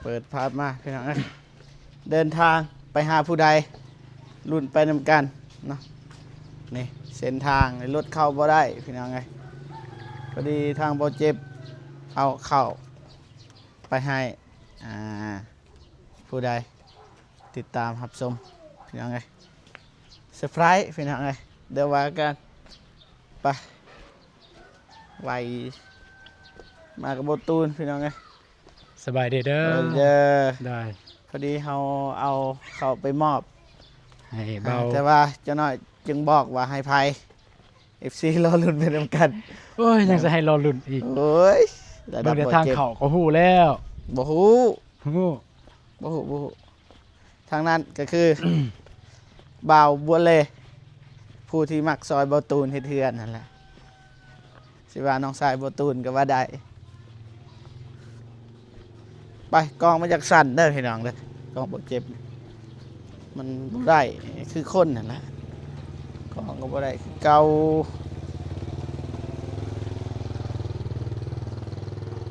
ເປີດພາບມາພີ່ນ້ອງເອີຍ ເດີນທາງໄປຫາຜູ້ໃດ ລຸ້ນໄປນຳກັນເນາະ. ນີ້ເສັ້ນທາງ ລົດເຂົ້າບໍ່ໄດ້ພີ່ນ້ອງເອີຍ. ພໍດີທາງບໍ່ເຈັບເອົາເຂົ້າໄປໃຫ້ ອ່າ ຜູ້ໃດ ຕິດຕາມຮັບຊົມພີ່ນ້ອງເອີຍ. ເຊີໄພຣສ໌ພີ່ນ້ອງເອີຍ ດຽວວ່າກັນ. ໄປ ໄວ ມາກັບບໍ່ຕູນພີ່ນ້ອງເອີຍ. ສະບາຍດີເດີ ສະບາຍດີເດີ. ໂດຍ ພໍດີເຮົາເອົາເຂົ້າໄປມອບໃຫ້ເບົາ ແຕ່ວ່າເຈົ້ານ້ອຍຈຶ່ງບອກວ່າໃຫ້ໃຜ ເອັຟຊີລໍລຸ້ນໄປນຳກັນ. ໂອ້ຍ ຍັງຈະໃຫ້ລໍລຸ້ນອີກ. ໂອ້ຍ ລະດັບ ເບິ່ງແຕ່ທາງເຂົ້າກໍຮູ້ແລ້ວ. ບໍ່ຮູ້ ຮູ້ ບໍ່ຮູ້ ບໍ່ຮູ້. ທາງນັ້ນກໍຄື ບ່າວບົວເລ ຜູ້ທີ່ມັກຊ່ອຍບ່າວຕູນເຮັດເຮືອນຫັ້ນແຫຼະ ຊິວ່ານ້ອງຊາຍບ່າວຕູນກໍວ່າໄດ້. ໄປ ກ້ອງມັນຢາກສັ່ນເດີພີ່ນ້ອງເດີ ກ້ອງບໍ່ເຈັບ ມັນບໍ່ໄດ້ຄືຄົນຫັ້ນແຫຼະ ກ້ອງກໍບໍ່ໄດ້ຄືເກົ່າ.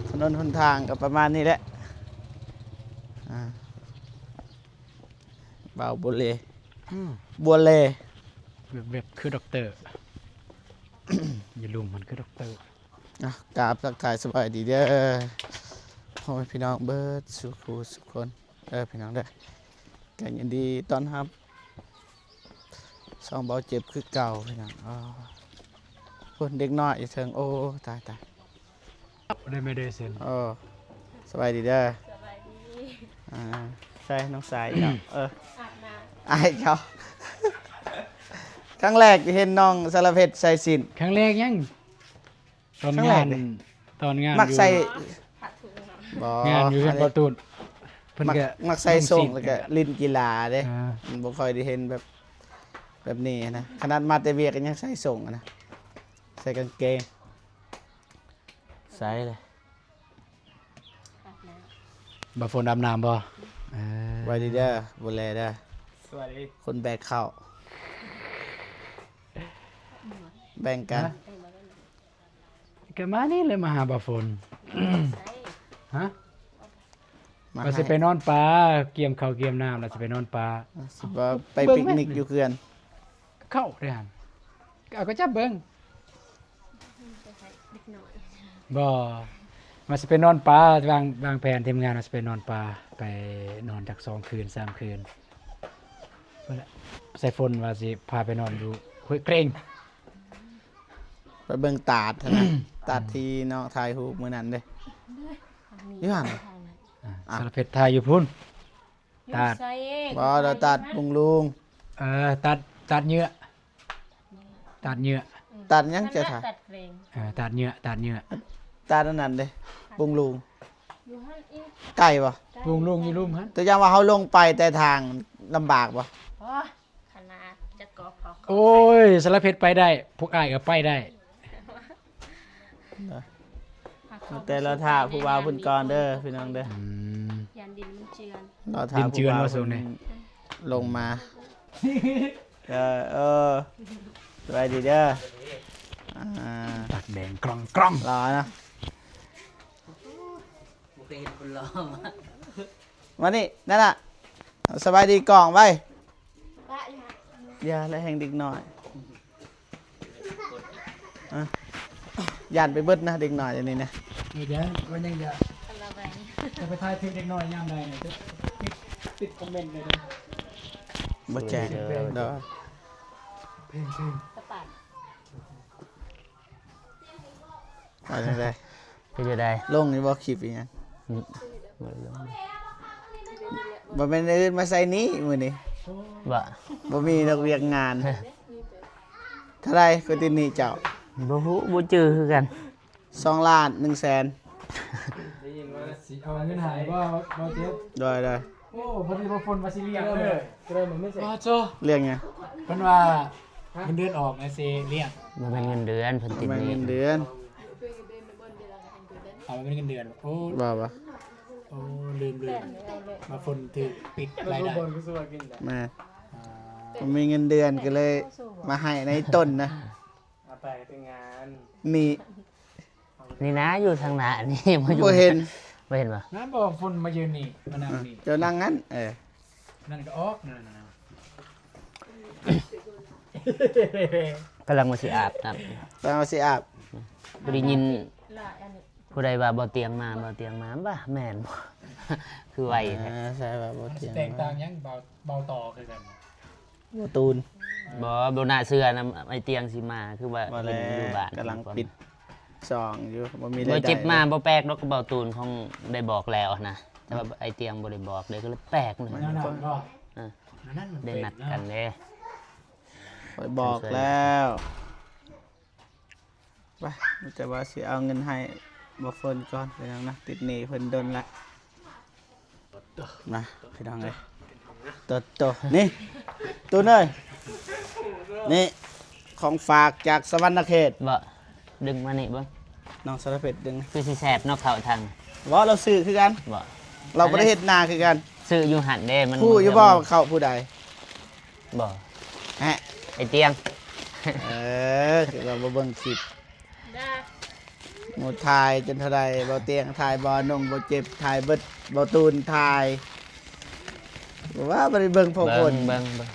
ຖະໜົນຫົນທາງກໍປະມານນີ້ແຫຼະ ອ່າ ບ່າວບົວເລ ອືມ ບົວເລ ແວບໆ ຄືດັອກເຕີ ຢູ່ລຸ່ມມັນຄືດັອກເຕີ. ອ່ະ ກາບທັກທາຍສະບາຍດີເດີ ພໍ່ແມ່ພີ່ນ້ອງເບີດສູ່ຄູ່ສູ່ຄົນເດີພີ່ນ້ອງເດີ. ກໍຍິນດີຕ້ອນຮັບຊ່ອງເບົາເຈັບຄືເກົ່າພີ່ນ້ອງ. ອໍ ພຸ້ນເດັກນ້ອຍຢູ່ເທິງ ໂອ້ ຕາຍໆ. ບໍ່ໄດ້ ໄມ່ໄດ້ເຊັນ. ໂອ້ ສະບາຍດີເດີ ສະບາຍດີ. ອ່າ ໃສ່ນ້ອງສາຍເຈົ້າ ເອີ ອາບນ້ຳ ອາຍເຈົ້າ. ຄັ້ງແລກທີ່ເຫັນນ້ອງສາລະເພັດໃສ່ສິ້ນ ຄັ້ງແລກຍັງ ຕອນງານ ຕອນງານ ມັກໃສ່ ຢູ່ ບໍ່ ງານຢູ່ເຮືອນບ່າວຕູນ ເພິ່ນກໍມັກໃສ່ສົ້ງ ແລ້ວກໍຫຼິ້ນກິລາເດ້. ອ່າ ມັນບໍ່ຄ່ອຍໄດ້ເຫັນແບບ ແບບນີ້ນະ ຂະໜາດມາແຕ່ວຽກກໍຍັງໃສ່ສົ້ງນະ ໃສ່ກາງເກງ ໃສ່ເລີຍ. ອາບນ້ຳ ບ່າວຝົນອາບນ້ຳບໍ່? ເອີ ສະບາຍດີເດີ ບຸນແລເດີ ສະບາຍດີ ຄົນແບກເຂົ້າ ແບ່ງກັນ. ຮະ? ກໍມານີ້ແຫຼະ ມາຫາບ່າວຝົນ. ຮະ? ມາ ວ່າຊິໄປນອນປ່າ ກຽມເຂົ້າກຽມນ້ຳ ແລ້ວຊິໄປນອນປ່າ. ຊິວ່າໄປປິກນິກຢູ່ເຮືອນ ເຂົ້າເດ້ຫັ້ນ ເອົາກໍຈັບເບິ່ງ. ບໍ່ ວ່າຊິໄປນອນປ່າ ວາງ ວາງແຜນທີມງານວ່າຊິໄປນອນປ່າ ໄປນອນຈັກສອງຄືນສາມຄືນ. ສາຍຝົນວ່າຊິພາໄປນອນຢູ່ຫ້ວຍເກຣັງ ໄປເບິ່ງຕາດຫັ້ນນະ ຕາດທີ່ນ້ອງຖ່າຍຮູບມື້ນັ້ນເດ້ ຢູ່ຫັ້ນ. ອ່າ ສາລະເພັດຖ່າຍຢູ່ພຸ້ນ ຕາດ ບໍ່ ຕາດປຸງລຸງ. ເອີ ຕາດ ຕາດເຫຍື້ອ ຕາດເຫຍື້ອ. ຕາດຫຍັງເຈົ້າທ່ານ? ເອີ ຕາດເຫຍື້ອ ຕາດເຫຍື້ອ. ຕາດອັນນັ້ນເດ້ ປຸງລຸງ ຢູ່ຫັ້ນອີກ ໄກບໍ່? ປຸງລຸງຢູ່ລຸ່ມຫັ້ນ. ຕົວຢ່າງວ່າເຮົາລົງໄປແຕ່ທາງລຳບາກບໍ່? ບໍ່ ຂະໜາດຈະກອບເຂົາ. ໂອ້ຍ ສາລະເພັດໄປໄດ້ ພວກອ້າຍກໍໄປໄດ້. ແຕ່ລໍຖ້າຜູ້ບ່າວເພິ່ນກ່ອນເດີພີ່ນ້ອງເດີ. ອືມ ຢ້ານດິນມັນເຈື່ອນ ລໍຖ້າຜູ້ບ່າວເພິ່ນລົງມາ. ເອີ ເອີ ສະບາຍດີເດີ. ອ່າ ປາກແດງກຣອງໆ ຫຼໍ່ເນາະ. ບໍ່ເຄີຍເຫັນຄົນຫຼໍ່ມາ. ມານີ້ ນັ້ນນະ ສະບາຍດີກ່ອງໄວ້. ຢ່າແລະ ແຮ່ງເດັກນ້ອຍ ອ່ະ ຢ້ານໄປເບິດນະ ເດັກນ້ອຍອັນນີ້ນະ. ເອີ ຢ້ານ ວ່າຍັງຢ້ານ ຈະໄປຖ່າຍຖືກເດັກນ້ອຍຍາມໃດນີ້ ຈະປິດ ປິດຄອມເມັນເລີຍເດີ. ບໍ່ແຈ້ງ ເພງ ເດີ ເພງ ເພງ ເອົາຈັ່ງໃດ? ເຮັດຈັ່ງໃດ? ລົງຢູ່ບໍ່ ຄລິບອີ່ຫຍັງ? ອືມ ບໍ່ໄດ້ລົງ. ບໍ່ແມ່ນອື່ນມາໃສ່ນີ້ມື້ນີ້ ບໍ່ ບໍ່ມີດອກວຽກງານ. ເທົ່າໃດ ໂກຕິນນີ້ເຈົ້າ? ບໍ່ຮູ້ ບໍ່ຈື່ຄືກັນ. ສອງລ້ານໜຶ່ງແສນ. ໄດ້ຍິນວ່າຊິເອົາເງິນໃຫ້ບໍ່ ບໍ່ເຈັບ? ໂດຍ ໂດຍ. ໂອ້ ພໍດີບໍ່ຝົນວ່າຊິລ້ຽງເລີຍ. ວ່າໂຈ ລ້ຽງຫຍັງ? ເພິ່ນວ່າເງິນເດືອນອອກແລ້ວຊິລ້ຽງ. ບໍ່ແມ່ນເງິນເດືອນ ເພິ່ນຕິດໜີ້. ບໍ່ແມ່ນເງິນເດືອນ. ເອົາ ບໍ່ແມ່ນເງິນເດືອນ. ໂອ້ ວ່າ ວ່າ ໂອ້ ລືມ ລືມ ວ່າຝົນຖືກປິດລາຍໄດ້. ແມ່ນ. ອ່າ ບໍ່ມີເງິນເດືອນກໍເລີຍມາໃຫ້ໃນຕົ້ນນະ. ເອົາໄປເປັນງານ ນີ້ ນີ້ນະ ຢູ່ທາງໜ້ານີ້ ບໍ່ເຫັນ. ບໍ່ເຫັນບໍ່? ນັ້ນບໍ່ ຝົນມາຢືນນີ້ ມານັ່ງນີ້ ເຈົ້ານັ່ງນັ້ນ ເອີ ນັ້ນກໍອອກ ນັ້ນນະ ກຳລັງວ່າຊິອາບນ້ຳ ກຳລັງວ່າຊິອາບ ບໍ່ໄດ້ຍິນ ຜູ້ໃດວ່າບໍ່ຕຽງມາ ບໍ່ຕຽງມາ ວ່າແມ່ນບໍ່? ຄືໄວແທ້ ເອີ ໃຊ່ວ່າບໍ່ຕຽງ ແຕກຕ່າງຫຍັງ ເບົາ ເບົາຕໍ່ຄືກັນ ບໍ່ຕູນ ບໍ່ ບໍ່ໜ້າເຊື່ອນຳ ໄອ້ຕຽງຊິມາ ຄືວ່າເຫັນຢູ່ບ້ານ ກຳລັງປິດຊ່ອງຢູ່ ບໍ່ມີລາຍໄດ້ ບໍ່ເຈັບມາ ບໍ່ແປກດອກ ເບົາຕູນຄົງໄດ້ບອກແລ້ວນະ ແຕ່ວ່າໄອ້ຕຽງບໍ່ໄດ້ບອກເດ້ ກໍເລີຍແປກເລີຍ ເອີ ໄດ້ນັດກັນເດ້ ຂ້ອຍບອກແລ້ວ ໄປ ມີແຕ່ວ່າຊິເອົາເງິນໃຫ້ບໍ່ຝົນກ່ອນ ເປັນຫຍັງນະ ຕິດໜີ້ເພິ່ນດົນລະ ມາ ພີ່ນ້ອງເອີຍ ໂຕໂຕ ນີ້ ຕູນເອີຍ ນີ້ ຂອງຝາກຈາກສະຫວັນນະເຂດ ບໍ່ ດຶງມານີ້ເບິ່ງ ນ້ອງສາລະເພັດດຶງ ຄືຊິແຊບເນາະ ເຂົ້າທາງ ບໍ່ ລາວຊື້ຄືກັນ ບໍ່ ລາວບໍ່ໄດ້ເຮັດນາຄືກັນ ຊື້ຢູ່ຫັ້ນເດ້ ມັນ ຮູ້ຢູ່ບໍ່ວ່າເຂົ້າຜູ້ໃດ? ບໍ່ ແຮະ ໄອ້ຕຽງ ເອີ ຄືວ່າບໍ່ເບິ່ງຄລິບ ໂອ້ ຖ່າຍຈົນເທົ່າໃດ ບໍ່ຕຽງຖ່າຍ ບໍ່ນົງ ບໍ່ເຈັບ ຖ່າຍເບິດ ບໍ່ຕູນ ຖ່າຍ ວ່າບໍ່ໄດ້ເບິ່ງພໍ່ຄົນ ເບິ່ງ ເບິ່ງ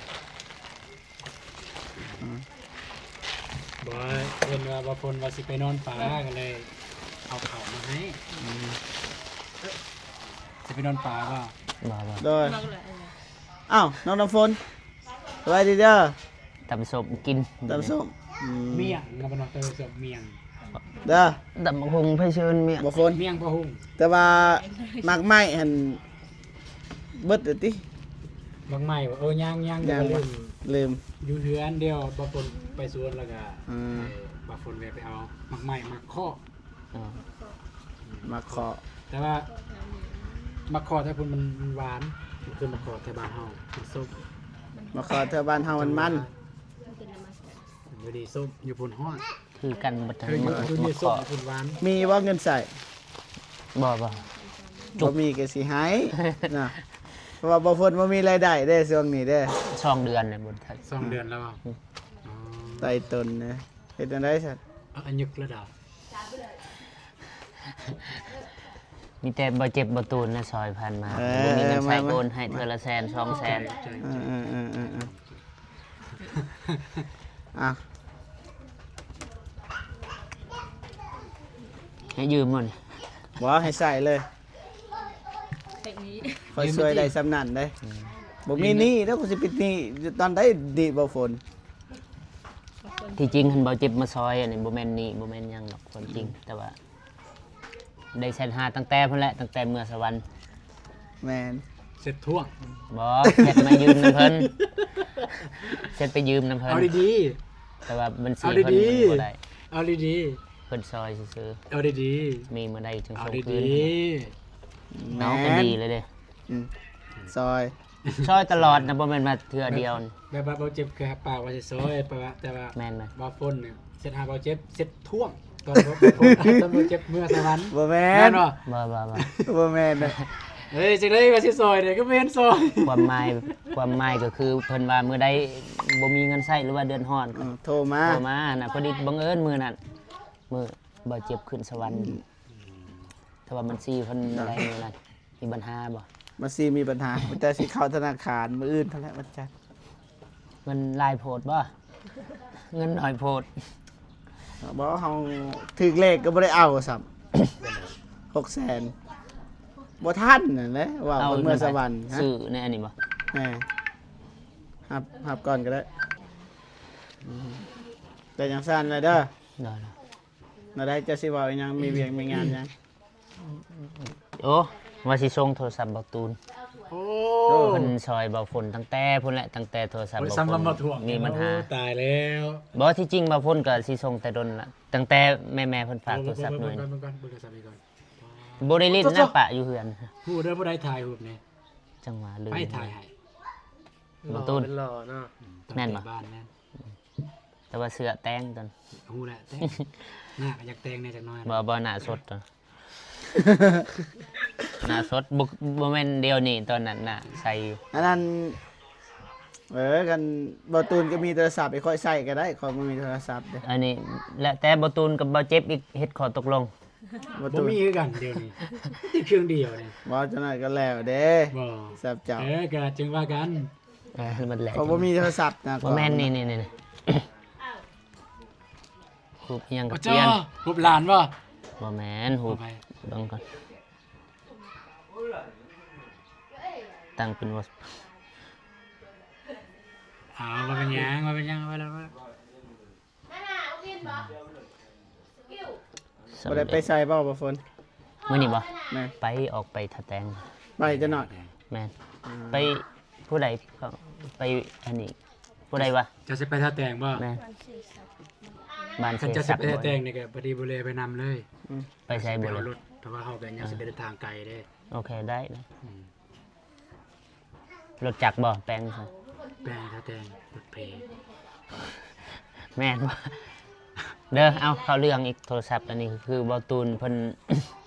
ບໍ່ ເພິ່ນວ່າ ບໍ່ຝົນວ່າຊິໄປນອນປ່າ ກໍເລີຍເອົາເຂົ້າມາໃຫ້ ຊິໄປນອນປ່າບໍ່? ບໍ່ ບໍ່ ໂດຍ ເອົາ ນ້ອງນ້ຳຝົນ ສະບາຍດີເດີ ຕຳສົ້ມກິນ ຕຳສົ້ມ ອືມ ໝ້ຽງ ເນາະ ຕຳສົ້ມໝ້ຽງ ເດີ ຕຳບັກຫຸ່ງ ໃຜເຊີນໝ້ຽງ ບໍ່ຝົນ ໝ້ຽງບໍ່ຫຸ່ງ ແຕ່ວ່າໝາກໄມ້ຫັ້ນເບິດແລ້ວຕິ ໝາກໄມ້ບໍ່ ເອີ ຍັງ ຍັງ ຍັງ ລືມ ລືມ ຢູ່ເຮືອນດຽວ ບໍ່ຝົນໄປສວນ ແລ້ວກໍ ອືມ ໃຫ້ບໍ່ຝົນແວ່ໄປເອົາໝາກໄມ້ ໝາກເຄາະ ໝາກເຄາະ ແຕ່ວ່າໝາກເຄາະແຖວພຸ້ນມັນ ມັນຫວານ ມັນຄືໝາກເຄາະແຖວບ້ານເຮົາ ມັນສົ້ມ ໝາກເຄາະແຖວບ້ານເຮົາມັນມັນ ຢູ່ນີ້ສົ້ມ ຢູ່ພຸ້ນຮ້ອນ ຄືກັນເບິດ ເອີ ຢູ່ພຸ້ນສົ້ມ ຢູ່ພຸ້ນຫວານ ມີບໍ່ເງິນໃຊ້? ບໍ່ ບໍ່ ບໍ່ມີກໍຊິໃຫ້ນະ ເພາະວ່າບໍ່ຝົນບໍ່ມີລາຍໄດ້ເດ້ຊ່ວງນີ້ເດ້ ສອງເດືອນແລ້ວບໍ່ໄດ້ ສອງເດືອນແລ້ວບໍ່? ອືມ ອໍ ໄຕ່ຕົນເດ້ ເຮັດແນວໃດຊັ້ນ? ເອົາ ອາຍຸລະດາ ມີແຕ່ບໍ່ເຈັບບໍ່ຕູນນະ ຊ່ອຍຜ່ານມາ ເອີ ບໍ່ມີເງິນໃຊ້ ເອີ ມາ ໂອນໃຫ້ເທື່ອລະແສນ ສອງແສນ ເອີ ເອີ ເອີ ເອີ ເອີ ເອີ ອ່ະ ໃຫ້ຢືມບໍ່ນີ້? ບໍ່ ໃຫ້ໃຊ້ເລີຍ ຂ້ອຍຊ່ວຍໄດ້ສ່ຳນັ້ນເດ້ ອືມ ບໍ່ມີໜີ້ແລ້ວ ຂ້ອຍຊິປິດໜີ້ຕອນໃດ? ໜີ້ບໍ່ຝົນ ທີ່ຈິງຫັ້ນບໍ່ເຈັບມາຊ່ອຍ ອັນນີ້ບໍ່ແມ່ນໜີ້ ບໍ່ແມ່ນຫຍັງດອກ ຄວາມຈິງ ອືມ ແຕ່ວ່າ ໄດ້ແຊັດຫາຕັ້ງແຕ່ພຸ້ນແຫຼະ ຕັ້ງແຕ່ເມືອສະຫວັນ ແມ່ນ ແຊັດທວງ ບໍ່ ແຊັດມາຢືມນຳເພິ່ນ ແຊັດໄປຢືມນຳເພິ່ນ ເອົາດີໆ ແຕ່ວ່າບັນຊີເພິ່ນ ເອົາດີໆ ມັນບໍ່ໄດ້ ເອົາດີໆ ເພິ່ນຊ່ອຍຊື່ໆ ເອົາດີໆ ມີມື້ໃດຈຶ່ງສົ່ງຄືນ ເອົາດີໆ ເອົາ ແມ່ນ ກໍດີເລີຍເດ້ ອືມ ຊ່ອຍ ຊ່ອຍຕະຫຼອດນະ ບໍ່ແມ່ນວ່າເທື່ອດຽວ ແບບ ແບບວ່າບໍ່ເຈັບຄືຮັບປາກວ່າຊິຊ່ອຍ ແບບວ່າ ແຕ່ວ່າ ແມ່ນ ແມ່ນ ບໍ່ຝົນນີ້ ເຊັດຫາບໍ່ເຈັບ ເຊັດທວງ ຕອນບໍ່ ຕອນບໍ່ເຈັບເມືອສະຫວັນ ບໍ່ແມ່ນ ແມ່ນບໍ່? ບໍ່ ບໍ່ ບໍ່ ບໍ່ແມ່ນນະ ເອີຍ ຈັ່ງໃດວ່າຊິຊ່ອຍເດ້ ກໍບໍ່ເຫັນຊ່ອຍ ຄວາມໝາຍ ຄວາມໝາຍກໍຄືເພິ່ນວ່າມື້ໃດບໍ່ມີເງິນໃຊ້ ຫຼືວ່າເດືອດຮ້ອນ ອືມ ໂທມາ ໂທມານະ ພໍດີບັງເອີນມື້ນັ້ນ ມື້ບໍ່ເຈັບຂຶ້ນສະຫວັນ ອືມ ແຕ່ວ່າບັນຊີເພິ່ນ ນະ ໄດ້ມື້ນັ້ນ ມີບັນຫາບໍ່? ບັນຊີມີບັນຫາ ມີແຕ່ຊິເຂົ້າທະນາຄານມື້ອື່ນຫັ້ນແຫຼະ ວັນຈັນ ເງິນຫຼາຍໂພດບໍ່? ເງິນໜ້ອຍໂພດ ບໍ່ ເຮົາຖືກເລກກໍບໍ່ໄດ້ເອົາຊ້ຳ ຫົກແສນ ບໍ່ທັນນັ້ນແຫຼະ ວ່າເອົາເມືອສະຫວັນ ຊື້ໃນອັນນີ້ບໍ່? ແມ່ນ ຮັບ ຮັບກ່ອນກໍໄດ້ ອືມ ແຕ່ຈັ່ງຊັ້ນແຫຼະເດີ ໄດ້ ແນວໃດ ເຈົ້າຊິເວົ້າອີ່ຫຍັງ? ມີວຽກມີງານຫຍັງ? ໂອ້ ວ່າຊິສົ່ງໂທລະສັບເບົາຕູນ ໂອ້ ເພິ່ນຊ່ອຍເບົາຝົນຕັ້ງແຕ່ພຸ້ນແຫຼະ ຕັ້ງແຕ່ໂທລະສັບເບົາຝົນມີບັນຫາ ໂອ້ ຕາຍແລ້ວ ບໍ່ ທີ່ຈິງເບົາຝົນກໍຊິສົ່ງແຕ່ດົນລະ ຕັ້ງແຕ່ແມ່ໆເພິ່ນຝາກໂທລະສັບໜ່ວຍ ເບິ່ງກ່ອນ ເບິ່ງໂທລະສັບນີ້ກ່ອນ ບໍ່ໄດ້ຫຼິ້ນນະ ປະຢູ່ເຮືອນ ຮູ້ເດີຜູ້ໃດຖ່າຍຮູບນີ້ ຈັ່ງຫວະລືມ ໃຜຖ່າຍໃຫ້ ເບົາຕູນ ເປັນຫຼໍ່ເນາະ ແມ່ນບໍ່? ແຕ່ວ່າເສື້ອແຕ່ງຕົນ ຮູ້ແຫຼະ ແຕ່ງ ໜ້າກໍຢາກແຕ່ງແດ່ຈັກໜ້ອຍ ບໍ່ ບໍ່ ໜ້າສົດຕົນ ໜ້າສົດ ບໍ່ ບໍ່ແມ່ນດຽວນີ້ ຕອນນັ້ນໜ້າໃສຢູ່ ອັນນັ້ນ ເອີ ຄັນເບົາຕູນກໍມີໂທລະສັບໃຫ້ຂ້ອຍໃຊ້ກໍໄດ້ ຂ້ອຍບໍ່ມີໂທລະສັບເດ້ ອັນນີ້ແລ້ວແຕ່ເບົາຕູນກັບເບົາເຈັບອີກ ເຮັດຂໍ້ຕົກລົງ ບໍ່ ບໍ່ ຕູ້ ມີຄືກັນດຽວນີ້ ຕິດເຄື່ອງດຽວນີ້ ເວົ້າຈັ່ງນັ້ນກໍແລ້ວເດ້ ບໍ່ ແຊບເຈົ້າ ເອີ ກໍຈຶ່ງວ່າກັນ ເອີ ມັນແຫຼະ ເຂົາບໍ່ມີໂທລະສັບນະ ບໍ່ແມ່ນ ນີ້ ນີ້ ນີ້ ຮູບອີ່ຫຍັງກໍປ່ຽນ ຮູບຫຼານບໍ່? ບໍ່ແມ່ນ ຮູບ ເບິ່ງກ່ອນ ຕັ້ງເປັນວ່າ ເອົາ ບໍ່ເປັນຫຍັງ ບໍ່ເປັນຫຍັງ ໄວ້ແລ້ວ ໄວ້ແລ້ວ. ບໍ່ໄດ້ໄປໃສບໍ່ ບໍ່ຝົນ? ມື້ນີ້ບໍ່? ແມ່ນ ໄປ ອອກໄປທ່າແຕງ ໄປຈະໜ້ອຍ ແມ່ນ ອືມ ໄປ ຜູ້ໃດ ໄປອັນນີ້ ຜູ້ໃດວະ? ເຈົ້າຊິໄປທ່າແຕງບໍ່? ແມ່ນ ບ້ານເຊຊັບ ຄັນເຈົ້າຊິໄປທ່າແຕງນີ້ກໍພໍດີບໍ່ເລີຍໄປນຳເລີຍ ອືມ ໄປໃສບໍ່ເລີຍ? ເອົາລົດ ເພາະວ່າເຮົາກໍຍັງຊິໄປເດີນທາງໄກເດ້ ໂອເຄ ໄດ້ນະ ອືມ. ລົດຈັກບໍ່? ແປງ ແປງ ຖ້າແຕ່ງລົດເພ ແມ່ນບໍ່? ເດີ ເອົາ ເຂົ້າເລື່ອງອີກ ໂທລະສັບອັນນີ້ຄືບ່າວຕູນເພິ່ນ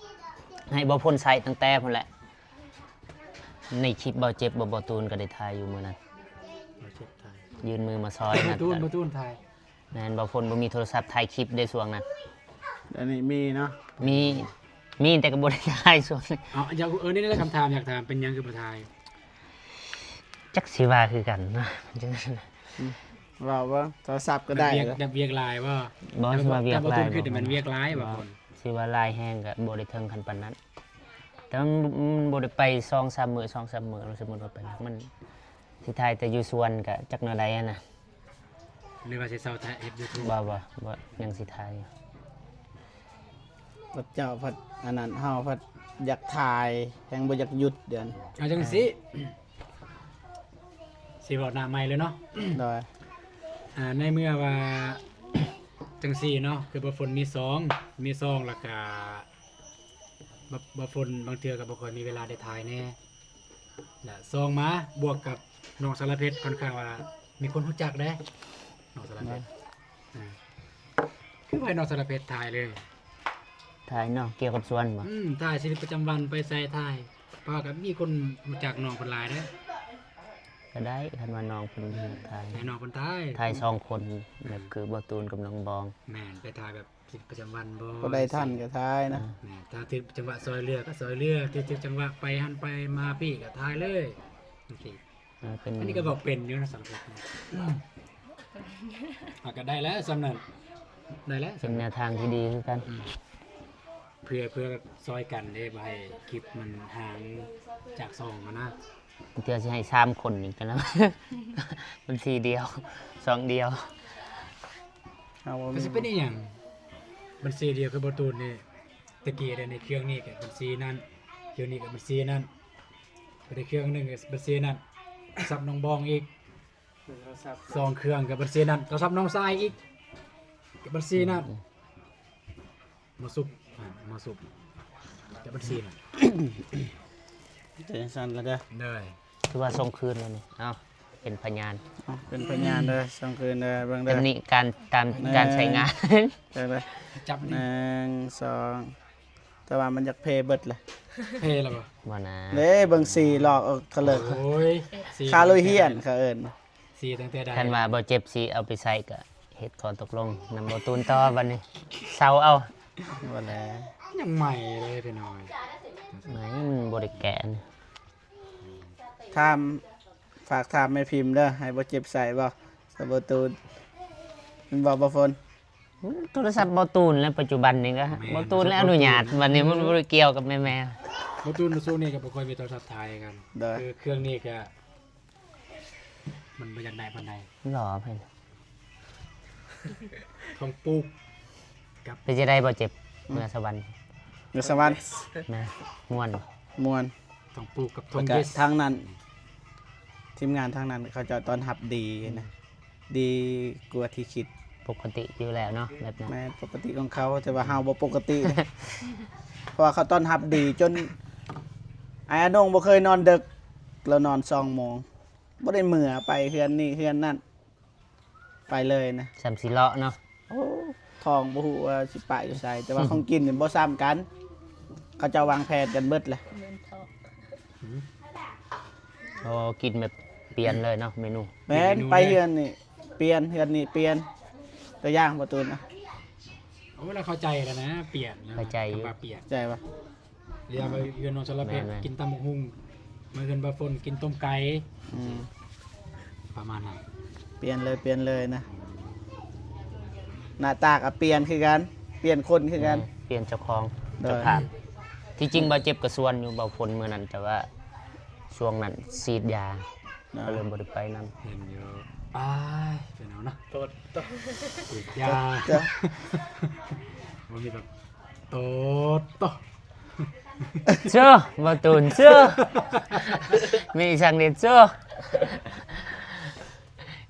ໃຫ້ບ່າວພົນໃຊ້ຕັ້ງແຕ່ພຸ້ນແຫຼະ ໃນຄລິບບ່າວເຈັບ ບ່າວ ບ່າວຕູນກໍໄດ້ຖ່າຍຢູ່ມື້ນັ້ນ ບ່າວເຈັບຖ່າຍ ຍື່ນມືມາຊ່ອຍ ບ່າວຕູນ ບ່າວຕູນຖ່າຍ. ແມ່ນ ບ່າວພົນບໍ່ມີໂທລະສັບຖ່າຍຄລິບເດ້ຊ່ວງນັ້ນ ດຽວນີ້ມີເນາະ ມີ ມີແຕ່ກໍບໍ່ໄດ້ຖ່າຍຊ່ວງ ເອົາ ຢາກ ເອີ ນີ້ແຫຼະຄຳຖາມຢາກຖາມ ເປັນຫຍັງຄືບໍ່ຖ່າຍ? ຈັກຊິວ່າຄືກັນເນາະ ອືມ ເວົ້າເບິ່ງ ໂທລະສັບກໍໄດ້ ແບບວຽກ ແບບວຽກຫຼາຍບໍ່? ບໍ່ ຊິວ່າວຽກຫຼາຍ ແຕ່ບ່າວຕຸນຄືແມ່ນວຽກຫຼາຍບໍ່? ຊິວ່າຫຼາຍແຮງກໍບໍ່ໄດ້ເຖິງຂັ້ນປານນັ້ນ ແຕ່ມັນ ມັນບໍ່ໄດ້ໄປສອງສາມມື້ ສອງສາມມື້ ສົມມຸດວ່າໄປ ມັນຊິຖ່າຍແຕ່ຢູ່ສວນກໍຈັກແນວໃດຫັ້ນນະ. ຫຼືວ່າຊິເຊົາຖ່າຍເຮັດຢູທູບ? ບໍ່ ບໍ່ ບໍ່ ຍັງຊິຖ່າຍຢູ່ ພະເຈົ້າພັດອັນນັ້ນ ເຮົາພັດຢາກຖ່າຍ ແຮງບໍ່ຢາກຢຸດດຽວນີ້ ເອົາຈັ່ງຊີ້ ຊິເວົ້າໜ້າໃໝ່ເລີຍເນາະ ໂດຍ ອ່າ ໃນເມື່ອວ່າຈັ່ງຊີ້ເນາະ ຄືບ່າວຝົນມີຊ່ອງ ມີຊ່ອງ ແລ້ວກະ ບ່າວ ບ່າວຝົນບາງເທື່ອກໍບໍ່ຄ່ອຍມີເວລາໄດ້ຖ່າຍແດ່ ແລະ ສອງມາບວກກັບນ້ອງສາລະເພັດ ຂ້ອນຂ້າງວ່າມີຄົນຮູ້ຈັກເດ້ ນ້ອງສາລະເພັດ ອ່າ ຄືວ່າໃຫ້ນ້ອງສາລະເພັດຖ່າຍເລີຍ ຖ່າຍເນາະ ກ່ຽວກັບສວນບໍ່? ອືມ ຖ່າຍຊີວິດປະຈຳວັນ ໄປໃສຖ່າຍ ເພາະວ່າກໍມີຄົນຮູ້ຈັກນ້ອງເພິ່ນຫຼາຍເດ້ ກໍໄດ້ ຄັນວ່ານ້ອງເພິ່ນຢາກຖ່າຍ ໃຫ້ນ້ອງເພິ່ນຖ່າຍ ຖ່າຍສອງຄົນ ແບບຄືບ່າວຕູນກັບນ້ອງບອງ ແມ່ນ ໄປຖ່າຍແບບ ຊີວິດປະຈຳວັນບໍ່ ຜູ້ໃດທັນກໍຖ່າຍນະ ແມ່ນ ຖ້າຖືກຈັງຫວະຊ່ອຍເຫຼືອກໍຊ່ອຍເຫຼືອ ຖືກ ຖືກຈັງຫວະໄປຫັ້ນໄປມາພີ້ກໍຖ່າຍເລີຍ ຈັ່ງຊີ້ ເອີ ເປັນ ອັນນີ້ກໍບອກເປັນຢູ່ນະ ສາລະພັດ ອ່າ ກໍໄດ້ແລ້ວສ່ຳນັ້ນ ໄດ້ແລ້ວ ເປັນແນວທາງທີ່ດີຄືກັນ ອືມ ເພື່ອ ເພື່ອຊ່ອຍກັນເດ້ ບໍ່ໃຫ້ຄລິບມັນຫ່າງຈາກຊ່ອງຫັ້ນນະ. ບາງເທື່ອຊິໃຫ້ສາມຄົນນີ້ກໍນຳ ບັນຊີດຽວ ຊ່ອງດຽວ ເຮົາບໍ່ມີ ກໍຊິເປັນອີ່ຫຍັງ ບັນຊີດຽວຄືບໍ່ຕູນນີ້ ຕະກີ້ໄດ້ໃນເຄື່ອງນີ້ກໍບັນຊີນັ້ນ ເຄື່ອງນີ້ກໍບັນຊີນັ້ນ ໄປໄດ້ເຄື່ອງໜຶ່ງກໍບັນຊີນັ້ນ ສັບນ້ອງບອງອີກ ສອງເຄື່ອງກໍບັນຊີນັ້ນ ໂທລະສັບນ້ອງຊາຍອີກກໍບັນຊີນັ້ນ ອືມ. ມາສຸບ ອ່າ ມາສຸບ ຈະບັນຊີນະ ເປັນຈັ່ງຊັ້ນລະເດີ ໂດຍ ຖືວ່າສົ່ງຄືນແລ້ວນີ້ ເອົ້າ ເປັນພະຍານ ເອົ້າ ເປັນພະຍານເດີ ສົ່ງຄືນເດີ ເບິ່ງເດີ ຕຳໜິການ ຕາມການໃຊ້ງານ ເບິ່ງເດີ ຈັບນີ້ ໜຶ່ງ ສອງ ແຕ່ວ່າມັນຢາກເພເບິດລະ ເພລະບໍ່? ບໍ່ນາ ເດ້ ເບິ່ງສີຫຼອກອອກທະເລີ ໂອ້ຍ ຄາໂລຮຽນເຂົາເອີ້ນ ສີຕັ້ງແຕ່ໃດ ຄັນວ່າບໍ່ເຈັບສີເອົາໄປໃຊ້ກໍ ເຮັດຂໍ້ຕົກລົງນຳບໍ່ຕູນຕໍ່ບັດນີ້ ເຊົາເອົາ ບໍ່ແລ ຍັງໃໝ່ເລີຍພີ່ນ້ອງ ໃໝ່ ມັນບໍ່ໄດ້ແກະ ຖາມ ຝາກຖາມແມ່ພິມເດີ ໃຫ້ບໍ່ເຈັບໃຊ້ບໍ່ ສຳບໍ່ຕູນ ແມ່ນບໍ່ ບໍ່ຝົນ? ໂທລະສັບບໍ່ຕູນແລ້ວ ປັດຈຸບັນນີ້ກໍ ແມ່ນ ບໍ່ຕູນແລ້ວອະນຸຍາດ ບັດນີ້ມັນບໍ່ໄດ້ກ່ຽວກັບແມ່ໆ ບໍ່ຕູນຊ່ວງນີ້ກໍບໍ່ຄ່ອຍມີໂທລະສັບຖ່າຍກັນ ໂດຍ ຄືເຄື່ອງນີ້ກໍ ມັນບໍ່ຢາກໄດ້ປານໃດ ຫຼໍ່ເພິ່ນ ທອງປູກກັບ ເປັນຈັ່ງໃດບໍ່ເຈັບ ອືມ ເມືອສະຫວັນ ເມືອສະຫວັນ ແມ່ນ ມ່ວນ ມ່ວນ ທອງປູກກັບທອງເຢສ ທາງນັ້ນ ທີມງານທາງນັ້ນເຂົາເຈົ້າຕ້ອນຮັບດີນະ ອືມ ດີກວ່າທີ່ຄິດ ປົກກະຕິຢູ່ແລ້ວເນາະ ແບບນັ້ນ ແມ່ນ ປົກກະຕິຂອງເຂົາ ແຕ່ວ່າເຮົາບໍ່ປົກກະຕິ ເພາະວ່າເຂົາຕ້ອນຮັບດີຈົນ ອ້າຍອານົງບໍ່ເຄີຍນອນດຶກ ລາວນອນສອງໂມງ ບໍ່ໄດ້ເມືອໄປເຮືອນນີ້ເຮືອນນັ້ນ ໄປເລີຍນະ ສ່ຳຊິເລາະເນາະ ໂອ້ ທ້ອງບໍ່ຮູ້ວ່າຊິປະຢູ່ໃສ ແຕ່ວ່າຂອງກິນນີ້ບໍ່ຊ້ຳກັນ ເຂົາເຈົ້າວາງແຜນກັນເບິດແຫຼະ ໂອ້ ກິນແບບປ່ຽນເລີຍເນາະ ເມນູ ແມ່ນ ເມນູ ໄປເຮືອນນີ້ປ່ຽນ ເຮືອນນີ້ປ່ຽນ ຕົວຢ່າງ ບໍ່ຕູນນະ ໂອ້ ລາວເຂົ້າໃຈແລ້ວນະ ປ່ຽນນະ ເຂົ້າໃຈຢູ່ ຄຳວ່າປ່ຽນ ໃຈປະ? ເວລາໄປເຮືອນນ້ອງສາລະເພັດ ແມ່ນໆ ກິນຕຳບັກຫຸ່ງ ມາເຮືອນບ່າວຝົນກິນຕົ້ມໄກ່ ອືມ ປະມານນັ້ນ ປ່ຽນເລີຍ ປ່ຽນເລີຍນະ ໜ້າຕາກໍປ່ຽນຄືກັນ ປ່ຽນຄົນຄືກັນ ແມ່ນ ປ່ຽນເຈົ້າຂອງ ໂດຍ ເຈົ້າຂອງ ທີ່ຈິງບ່າວເຈັບກໍຊວນຢູ່ບ່າວຝົນມື້ນັ້ນ ແຕ່ວ່າຊ່ວງນັ້ນສີດຢາ ອ່າ ກໍເລີຍບໍ່ໄດ້ໄປນຳ ເຫັນຢູ່ ອ້າຍ ເປັນເອົາເນາະ ໂຕດ ໂຕດ ສີດຢາ ໂຕດ ບໍ່ມີແບບ ໂຕດ ໂຕດ ເຊື່ອ ບໍ່ຕູນ ເຊື່ອ ມີສັງເດັດ ເຊື່ອ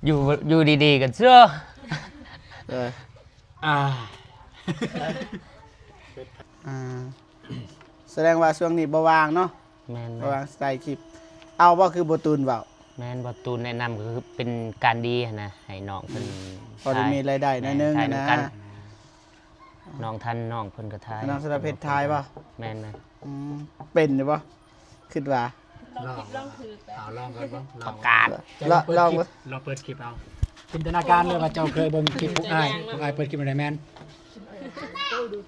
ຢູ່ ຢູ່ດີໆ ກໍເຊື່ອ ເອີ ອ່າ ອ່າ ສະແດງວ່າຊ່ວງນີ້ບໍ່ວ່າງເນາະ ແມ່ນໆ ບໍ່ວ່າງຖ່າຍຄລິບ ເອົາບໍ່ ຄືບໍ່ຕູນເວົ້າ ແມ່ນ ບໍ່ຕູນແນະນຳ ກໍຄືເປັນການດີຫັ້ນນະ ໃຫ້ນ້ອງເພິ່ນ ອືມ ພໍໄດ້ມີລາຍໄດ້ໜ້ອຍໜຶ່ງ ແມ່ນ ຖ່າຍນຳກັນ ນະ ນ້ອງທັນ ນ້ອງເພິ່ນກໍຖ່າຍ ນ້ອງສາລະເພັດຖ່າຍບໍ່? ແມ່ນໆ ອືມ ເປັນຢູ່ບໍ່? ຄິດວ່າ ລອງ ລອງຖືກ ເອົາລອງກ່ອນບໍ່? ລອງ ປະກາດ ເຈົ້າລອງເປີດ ລອງ ຄລິບ ລອງເປີດຄລິບເອົາ ຈິນຕະນາການເລີຍວ່າເຈົ້າເຄີຍເບິ່ງຄລິບພວກອ້າຍ ພວກອ້າຍເປີດຄລິບແນວໃດແມ່ນ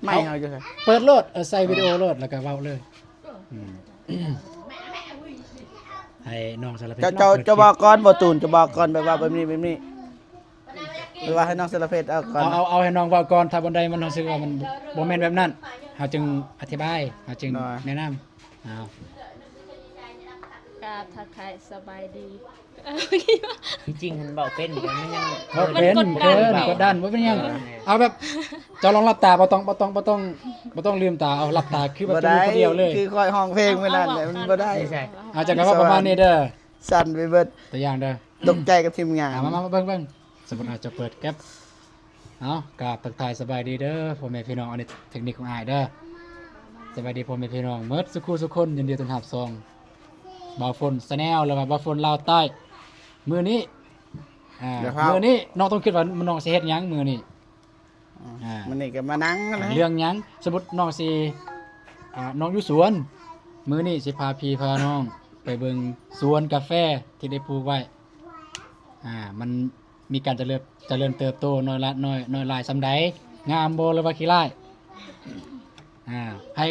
ໄມເຮົາຢູ່ໃສ? ເປີດໂລດ ເອີ ໃສ່ວິດີໂອໂລດ ແລ້ວກໍເວົ້າເລີຍ ອືມ ໃຫ້ນ້ອງສາລະເພັດ ເຈົ້າ ເຈົ້າ ເຈົ້າບອກກ່ອນ ບໍ່ຕູນ ເຈົ້າບອກກ່ອນ ແບບວ່າແບບນີ້ ແບບນີ້ ຫຼືວ່າໃຫ້ນ້ອງສາລະເພັດເອົາກ່ອນ? ເອົາ ເອົາ ເອົາໃຫ້ນ້ອງເວົ້າກ່ອນ ຖ້າບ່ອນໃດມັນຮູ້ສຶກວ່າມັນບໍ່ແມ່ນແບບນັ້ນ ເຮົາຈຶ່ງອະທິບາຍ ເຮົາຈຶ່ງ ໂດຍ ແນະນຳ ເອົາ ກາບທັກທາຍສະບາຍດີ ທີ່ຈິງຫັ້ນເວົ້າເປັນຢູ່ ມັນຍັງ ເວົ້າເປັນ ມັນກົດດັນ ເກີນ ກົດດັນ ບໍ່ເປັນຫຍັງ ເອີ ເອົາແບບ ເຈົ້າລອງຫຼັບຕາ ບໍ່ຕ້ອງ ບໍ່ຕ້ອງ ບໍ່ຕ້ອງ ບໍ່ຕ້ອງລືມຕາ ເອົາຫຼັບຕາ ຄືວ່າເປັນຜູ້ດຽວເລີຍ ຄືຂ້ອຍຮ້ອງເພງມື້ນັ້ນແຫຼະ ມັນບໍ່ໄດ້ ເອົາ ເຈົ້າກໍເວົ້າປະມານນີ້ເດີ ສັ່ນໄປເບິດ ຕົວຢ່າງເດີ ຕົກໃຈກັບທີມງານ ອ່າ ມາ ມາ ມາເບິ່ງ ເບິ່ງ ສົມມຸດອາດຈະເປີດແກັບ ເອົາ ກາບທັກທາຍສະບາຍດີເດີພໍ່ແມ່ພີ່ນ້ອງ ອັນນີ້ເຕັກນິກຂອງອ້າຍເດີ ສະບາຍດີພໍ່ແມ່ພີ່ນ້ອງໝົດສູ່ຄູ່ສູ່ຄົນ ຍິນດີຕ້ອນຮັບຊ່ອງບ່າວຝົນ Channel ຫຼືວ່າບ່າວຝົນລາວໃຕ້ ມື້ນີ້ ອ່າ ມື້ນີ້ນ້ອງຕ້ອງຄິດວ່ານ້ອງຊິເຮັດຫຍັງມື້ນີ້ ອືມ ອ່າ ມື້ນີ້ກໍມານັ່ງຫັ້ນແຫຼະ ເລື່ອງຫຍັງ? ສົມມຸດນ້ອງຊິ ອ່າ ນ້ອງຢູ່ສວນ ມື້ນີ້ຊິພາພີ່ພານ້ອງໄປເບິ່ງສວນກາແຟທີ່ໄດ້ປູກໄວ້ ອ່າ ມັນ ມີການຈະເລີນ ຈະເລີນເຕີບໂຕນ້ອຍລະ ນ້ອຍ ນ້ອຍຫຼາຍສ່ຳໃດ? ງາມບໍ່ ຫຼືວ່າຂີ້ຮ້າຍ? ອ່າ ໃຫ້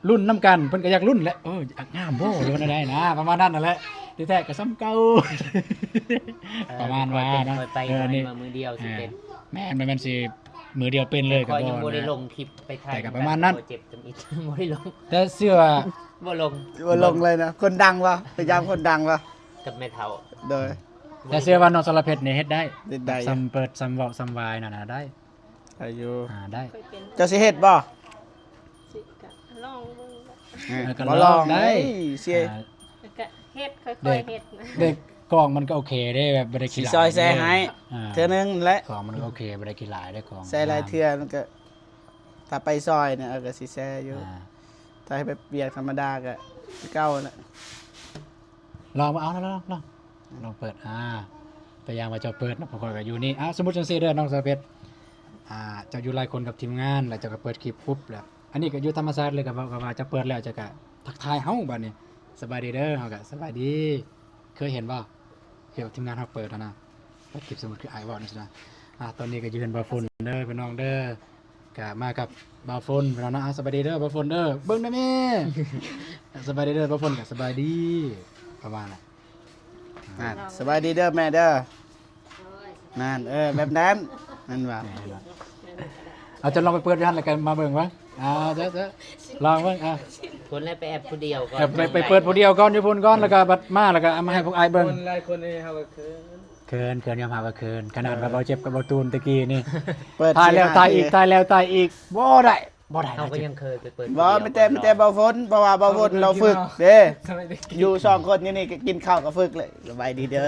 ລຸ້ນນຳກັນ ເພິ່ນກໍຢາກລຸ້ນແຫຼະ ເອີ ງາມບໍ່ ຫຼືວ່າແນວໃດນະ ປະມານນັ້ນຫັ້ນແຫຼະ ທີ່ແທ້ກໍສ່ຳເກົ່າ ເອີ ປະມານວ່າເນາະ ຄ່ອຍເປັນຄ່ອຍໄປ ເອີ ນີ້ ມາມື້ດຽວຊິເປັນ ແມ່ນ ບໍ່ແມ່ນຊິມື້ດຽວເປັນເລີຍ ຂ້ອຍກໍບໍ່ ຍັງບໍ່ໄດ້ລົງຄລິບໄປຖ່າຍ ແຕ່ກໍປະມານນັ້ນ ເຈັບຈຳອິດ ບໍ່ໄດ້ລົງ ແຕ່ເຊື່ອວ່າ ບໍ່ລົງ ບໍ່ລົງເລີຍນະ ຄົນດັງບໍ່ ພະຍາຍາມຄົນດັງບໍ່ ກັບແມ່ເຖົ້າ ໂດຍ ແຕ່ເຊື່ອວ່ານ້ອງສາລະເພັດນີ້ເຮັດໄດ້ ເຮັດໄດ້ ສ່ຳເປີດ ສ່ຳເວົ້າ ສ່ຳວາຍນັ້ນນະ ໄດ້ ໄດ້ຢູ່ ອ່າ ໄດ້ ເຈົ້າຊິເຮັດບໍ່? ຊິກະລອງເບິ່ງ ເອີ ເອີ ກໍລອງໄດ້ ຊິ ອ່າ ກະເຮັດ ຄ່ອຍໆເຮັດ ເດັກ ເດັກກອງມັນກໍໂອເຄເດ້ ແບບບໍ່ໄດ້ຂີ້ຫຼາຍ ຊິຊ່ອຍແຊໃຫ້ ອ່າ ເທື່ອໜຶ່ງແຫຼະ ກອງມັນກໍໂອເຄ ບໍ່ໄດ້ຂີ້ຫຼາຍເດ້ ກອງໃສ່ຫຼາຍເທື່ອມັນກໍ ຖ້າໄປຊ່ອຍນະ ເອີ ກໍຊິແຊຢູ່ ອ່າ ຖ້າໃຫ້ແບບວຽກທຳມະດາກໍຄືເກົ່າຫັ້ນແຫຼະ ລອງເບິ່ງ ເອົາ ລອງ ລອງ ລອງເປີດ ອ່າ ຕົວຢ່າງວ່າເຈົ້າເປີດເນາະ ພວກຂ້ອຍກໍຢູ່ນີ້ ອ່າ ສົມມຸດຈັ່ງຊີ້ເດີ ນ້ອງສາວເພັດ ອ່າ ເຈົ້າຢູ່ຫຼາຍຄົນກັບທີມງານ ແລ້ວເຈົ້າກໍເປີດຄລິບປຸບ ແລ້ວອັນນີ້ກໍຢູ່ທຳມະຊາດເລີຍ ກໍເວົ້າ ກໍວ່າເຈົ້າເປີດແລ້ວ ເຈົ້າກໍທັກທາຍເຮົາບາດນີ້ ສະບາຍດີເດີ ເຮົາກໍສະບາຍດີ ເຄີຍເຫັນບໍ່? ທີ່ວ່າທີມງານເຮົາເປີດຫັ້ນນະ ເປີດຄລິບ ສົມມຸດຄືອ້າຍເວົ້າຈັ່ງຊີ້ນະ ອ່າ ຕອນນີ້ກໍຢູ່ເຮືອນບ່າວຝົນເດີ ພີ່ນ້ອງເດີ ກະມາກັບບ່າວຝົນ ພີ່ນ້ອງເນາະ ອ່າ ສະບາຍດີເດີບ່າວຝົນເດີ ເບິ່ງແດ່ແມ່ ສະບາຍດີເດີບ່າວຝົນ ກະສະບາຍດີ ປະມານນັ້ນ ອ່າ ສະບາຍດີເດີແມ່ເດີ ນັ້ນ ເອີ ແບບນັ້ນ ແມ່ນວ່າ ເອົາ ເຈົ້າລອງໄປເປີດຢູ່ຫັ້ນ ແລ້ວກໍມາເບິ່ງວ່າ ອ່າ ເຈົ້າ ເຈົ້າ ລອງເບິ່ງ ອ່າ ຄົນແລະໄປແອັບຜູ້ດຽວກ່ອນ ເອີ ໄປ ໄປເປີດຜູ້ດຽວກ່ອນ ຢູ່ພຸ້ນກ່ອນ ແລ້ວກໍບັດມາ ແລ້ວກໍເອົາມາໃຫ້ພວກອ້າຍເບິ່ງ ຄົນຫຼາຍຄົນນີ້ເຮົາກໍເຂີນ ເຂີນ ເຂີນ ຍອມຮັບວ່າເຂີນ ຂະໜາດວ່າ ເອີ ບ່າວເຈັບກັບບ່າວຕູນຕະກີ້ນີ້ ຖ່າຍແລ້ວຖ່າຍອີກ ຖ່າຍແລ້ວຖ່າຍອີກ ບໍ່ໄດ້ ບໍ່ໄດ້ ເຮົາກໍຍັງເຄີຍໄປເປີດ ບໍ່ ມີແຕ່ ມີແຕ່ບ່າວຝົນ ເພາະວ່າບ່າວຝົນລາວຝຶກເດ້ ຢູ່ສອງຄົນຢູ່ນີ້ກໍກິນເຂົ້າກໍຝຶກເລີຍ ສະບາຍດີເດີ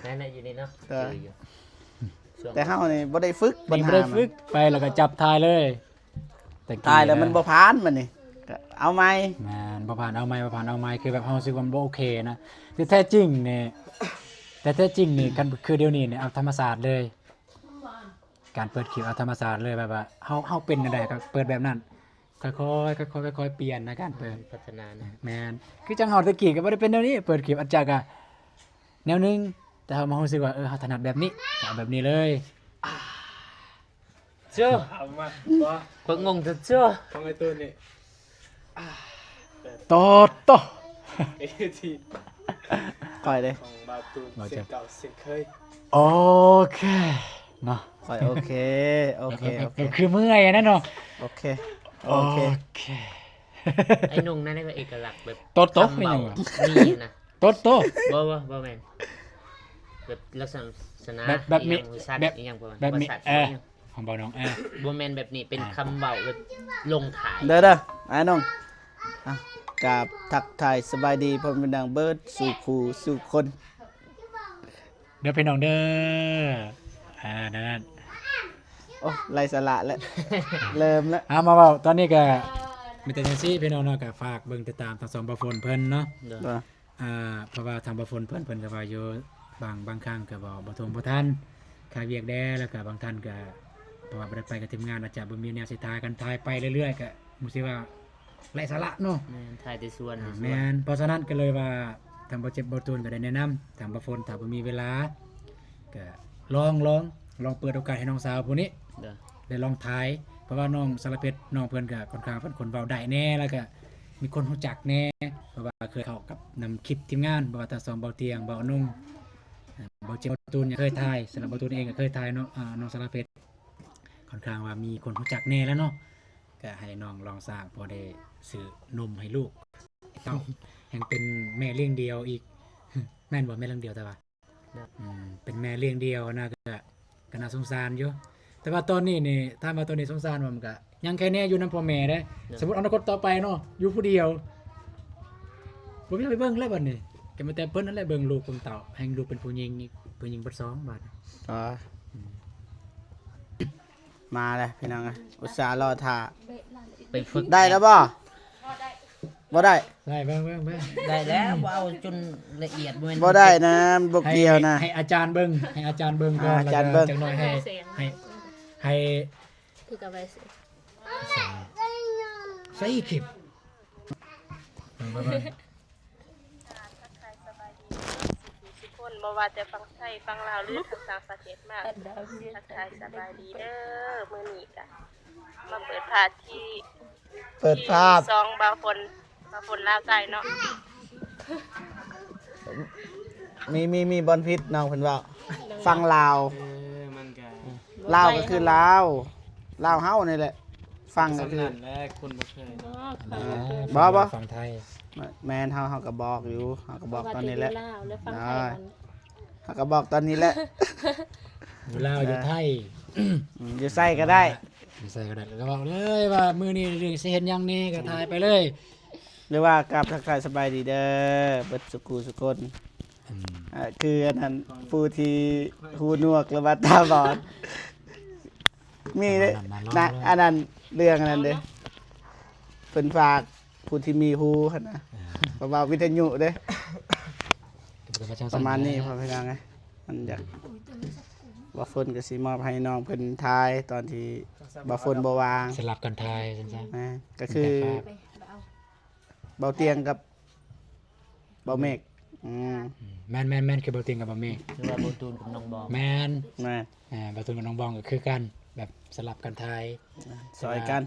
ແມ່ນແຫຼະ ຢູ່ນີ້ເນາະ ເອີ ແຕ່ເຮົານີ້ບໍ່ໄດ້ຝຶກ ນີ້ບໍ່ໄດ້ຝຶກ ໄປແລ້ວກໍຈັບຖ່າຍເລີຍ ຖ່າຍແລ້ວມັນບໍ່ຜ່ານບັດນີ້ ກໍເອົາໃໝ່ ແມ່ນ ບໍ່ຜ່ານເອົາໃໝ່ ບໍ່ຜ່ານເອົາໃໝ່ ຄືແບບເຮົາຮູ້ສຶກວ່າມັນບໍ່ໂອເຄນະ ທີ່ແທ້ຈິງນີ້ ແຕ່ແທ້ຈິງນີ້ ຄັນຄືດຽວນີ້ນີ້ ເອົາທຳມະຊາດເລີຍ ການເປີດຄລິບເອົາທຳມະຊາດເລີຍ ແບບວ່າເຮົາ ເຮົາເປັນແນວໃດກໍເປີດແບບນັ້ນ ຄ່ອຍໆ ຄ່ອຍໆ ຄ່ອຍໆປ່ຽນນະ ການເປີດ ພັດທະນານະ ແມ່ນ ຄືຈັ່ງເຮົາແຕ່ກີ້ກໍບໍ່ໄດ້ເປັນແນວນີ້ ເປີດຄລິບອາດຈະກະແນວໜຶ່ງ ແຕ່ເຮົາມາຮູ້ສຶກວ່າ ເອີ ເຮົາຖະໜັດແບບນີ້ ກໍເອົາແບບນີ້ເລີຍ ເຈົ້າ ເອົາມາ ບໍ່ ຂ້ອຍງົງແທ້ເຈົ້າ ຂອງໄອ້ຕູນນີ້ ໂຕໂຕ ເອທີ ຂ້ອຍເດ້ ຂອງບ່າວຕູນ ເຊັ່ນເກົ່າເຊັ່ນເຄີຍ ໂອເຄເນາະ ຂ້ອຍໂອເຄ ໂອເຄ ໂອເຄ ຄືເມື່ອຍນັ້ນເນາະ ໂອເຄ ໂອເຄ ໄອ້ນົງນັ້ນກໍເອກະລັກແບບ ໂຕໂຕ ຄຳເວົ້າ ມີນະ ໂຕໂຕ ບໍ່ ບໍ່ ບໍ່ແມ່ນ ແບບລັກສະນະ ແບບ ແບບມີ ອີ່ຫຍັງ ສັດ ແບບ ອີ່ຫຍັງປະມານ ແບບມີ ສັດ ເອີ ຂອງບ່າວນ້ອງ ເອີ ບໍ່ແມ່ນແບບນີ້ ເປັນຄຳເວົ້າແບບລົງທ້າຍ ເດີ ເດີ ອ້າຍນ້ອງ ອ່ະ ກາບທັກທາຍສະບາຍດີພໍ່ແມ່ພີ່ນ້ອງເບິດສູ່ຄູ່ສູ່ຄົນ ເດີພີ່ນ້ອງເດີ ອ່າ ນັ້ນ ໂອ້ ໄຮ້ສາລະແລ້ວ ເລີ່ມແລ້ວ ເອົາ ມາເວົ້າ ຕອນນີ້ກະມີແຕ່ຈັ່ງຊີ້ພີ່ນ້ອງເນາະ ກະຝາກເບິ່ງຕິດຕາມທາງຊ່ອງບ່າວຝົນເພິ່ນເນາະ ເດີ ອ່າ ເພາະວ່າທາງບ່າວຝົນເພິ່ນ ເພິ່ນກໍວ່າຢູ່ ບາງ ບາງຄັ້ງກໍເວົ້າບໍ່ທົ່ວບໍ່ທັນ ຄາວຽກແດ່ ແລ້ວກໍບາງທ່ານກໍ ເພາະວ່າບໍ່ໄດ້ໄປກັບທີມງານ ອາດຈະບໍ່ມີແນວຊິຖ່າຍກັນ ຖ່າຍໄປເລື້ອຍໆ ກໍຮູ້ສຶກວ່າໄຮ້ສາລະເນາະ ແມ່ນ ຖ່າຍແຕ່ສວນ ອ່າ ແມ່ນ ເພາະສະນັ້ນກໍເລີຍວ່າ ທາງບ່າວເຈັບ ບ່າວຕູນ ກໍໄດ້ແນະນຳ ທາງບ່າວຝົນ ຖ້າບໍ່ມີເວລາ ກໍລອງ ລອງ ລອງເປີດໂອກາດໃຫ້ນ້ອງສາວຜູ້ນີ້ ເດີ ໄດ້ລອງຖ່າຍ ເພາະວ່ານ້ອງສາລະເພັດ ນ້ອງເພິ່ນກໍຂ້ອນຂ້າງເປັນຄົນເວົ້າໄດ້ແດ່ ແລ້ວກໍມີຄົນຮູ້ຈັກແດ່ ເພາະວ່າເຄີຍເຂົ້າກັບນຳຄລິບທີມງານ ບໍ່ວ່າແຕ່ຊ່ອງບ່າວຕຽງ ບ່າວນົງ ອ່າ ບ່າວເຈັບ ບ່າວຕູນ ຍັງເຄີຍຖ່າຍ ສຳລັບບ່າວຕູນເອງກໍເຄີຍຖ່າຍເນາະ ອ່າ ນ້ອງສາລະເພັດ ຂ້ອນຂ້າງວ່າມີຄົນຮູ້ຈັກແດ່ແລ້ວເນາະ ກໍໃຫ້ນ້ອງລອງສ້າງ ພໍໄດ້ຊື້ນົມໃຫ້ລູກ ເຈົ້າ ແຮ່ງເປັນແມ່ລ້ຽງດຽວອີກ ແມ່ນບໍ່ ແມ່ລ້ຽງດຽວ ແຕ່ວ່າ ເນາະ ອືມ ເປັນແມ່ລ້ຽງດຽວນະ ກໍ ກໍໜ້າສົງສານຢູ່ ແຕ່ວ່າຕອນນີ້ນີ້ ຖາມວ່າຕອນນີ້ສົງສານບໍ່ ມັນກໍຍັງໄຄແນ່ຢູ່ນຳພໍ່ແມ່ເດ້ ເນາະ ສົມມຸດອະນາຄົດຕໍ່ໄປເນາະ ຢູ່ຜູ້ດຽວ ບໍ່ມີໃຜເບິ່ງແລ້ວບັດນີ້ ກໍມີແຕ່ເພິ່ນນັ້ນແຫຼະເບິ່ງລູກເບິ່ງເຕົ້າ ແຮ່ງລູກເປັນຜູ້ຍິງອີກ ຜູ້ຍິງເບິດສອງບາດ ອໍ ອືມ ມາແລ້ວພີ່ນ້ອງເອີຍ ອຸດສ່າລໍຖ້າ ໄປຝຶກ ໄດ້ແລ້ວບໍ່? ບໍ່ໄດ້ ໄດ້ ເບິ່ງ ເບິ່ງ ເບິ່ງ ໄດ້ແລ້ວ ບໍ່ເອົາຈົນລະອຽດ ບໍ່ແມ່ນ ບໍ່ໄດ້ນະ ມັນບໍ່ກ່ຽວນະ ໃຫ້ ໃຫ້ອາຈານເບິ່ງ ໃຫ້ອາຈານເບິ່ງກ່ອນ ອ່າ ອາຈານເບິ່ງ ແລ້ວກໍຈັກໜ້ອຍໃຫ້ ໃຫ້ ໃຫ້ ຄືກັບໄວ້ຊິ ໃສ່ຄລິບ ເບິ່ງ ເບິ່ງ ເບິ່ງ ທັກທາຍສະບາຍດີສູ່ຜູ້ສູ່ຄົນ ບໍ່ວ່າແຕ່ຝັ່ງໄທ ຝັ່ງລາວ ຫຼື ທັງຕ່າງປະເທດມາ ທັກທາຍສະບາຍດີເດີ ມື້ນີ້ກະມາເປີດພາບທີ່ ເປີດພາບ ທີ່ຊ່ອງບ່າວຝົນ ບ່າວຝົນລາວໃຕ້ເນາະ ມີ ມີ ມີບ່ອນຜິດ ນ້ອງເພິ່ນເວົ້າ ຝັ່ງລາວ ເອີ ມັນກະ ລາວກໍຄືລາວ ລາວເຮົານີ້ແຫຼະ ຝັ່ງກໍຄື ສ່ຳນັ້ນແຫຼະ ຄົນບໍ່ເຄີຍເນາະ ເອີ ບໍ່ ບໍ່ ຝັ່ງໄທ ແມ່ນ ເຮົາ ເຮົາກໍບອກຢູ່ ເຮົາກໍບອກຕອນນີ້ແຫຼະ ເຮົາກໍບອກຕອນນີ້ແຫຼະ ຢູ່ລາວ ຢູ່ໄທ ເອີ ອືມ ຢູ່ໃສກໍໄດ້ ຢູ່ໃສກໍໄດ້ ກໍບອກເລີຍວ່າມື້ນີ້ເລື່ອງຊິເຮັດຫຍັງແດ່ກໍຖ່າຍໄປເລີຍ ຫຼືວ່າກາບທັກທາຍສະບາຍດີເດີ ເບິດສູ່ຄູ່ສູ່ຄົນ ອືມ ອ່າ ຄືອັນນັ້ນ ຜູ້ທີ່ຫູໜວກ ຫຼືວ່າຕາບອດ ມີເດ້ ອັນນັ້ນເລື່ອງອັນນັ້ນເດ້ ເພິ່ນຝາກຜູ້ທີ່ມີຫູຫັ້ນນະ ເອີ ເພາະວ່າວິທະຍຸເດ້ ປະມານນີ້ພໍ່ແມ່ພີ່ນ້ອງເອີຍ ມັນຢາກ ບ່າວຝົນກໍຊິມອບໃຫ້ນ້ອງເພິ່ນຖ່າຍ ຕອນທີ່ບ່າວຝົນບໍ່ວ່າງ ສະຫຼັບກັນຖ່າຍຊັ້ນຊະ ແມ່ນ ກໍຄື ບ່າວຕຽງກັບບ່າວເມກ ອືມ ແມ່ນໆໆ ຄືບ່າວຕຽງກັບບ່າວເມກ ຫຼືວ່າບ່າວຕູນກັບນ້ອງບອງ ແມ່ນ ແມ່ນ ອ່າ ບ່າວຕູນກັບນ້ອງບອງກໍຄືກັນ ແບບສະຫຼັບກັນຖ່າຍ ຊ່ອຍກັນ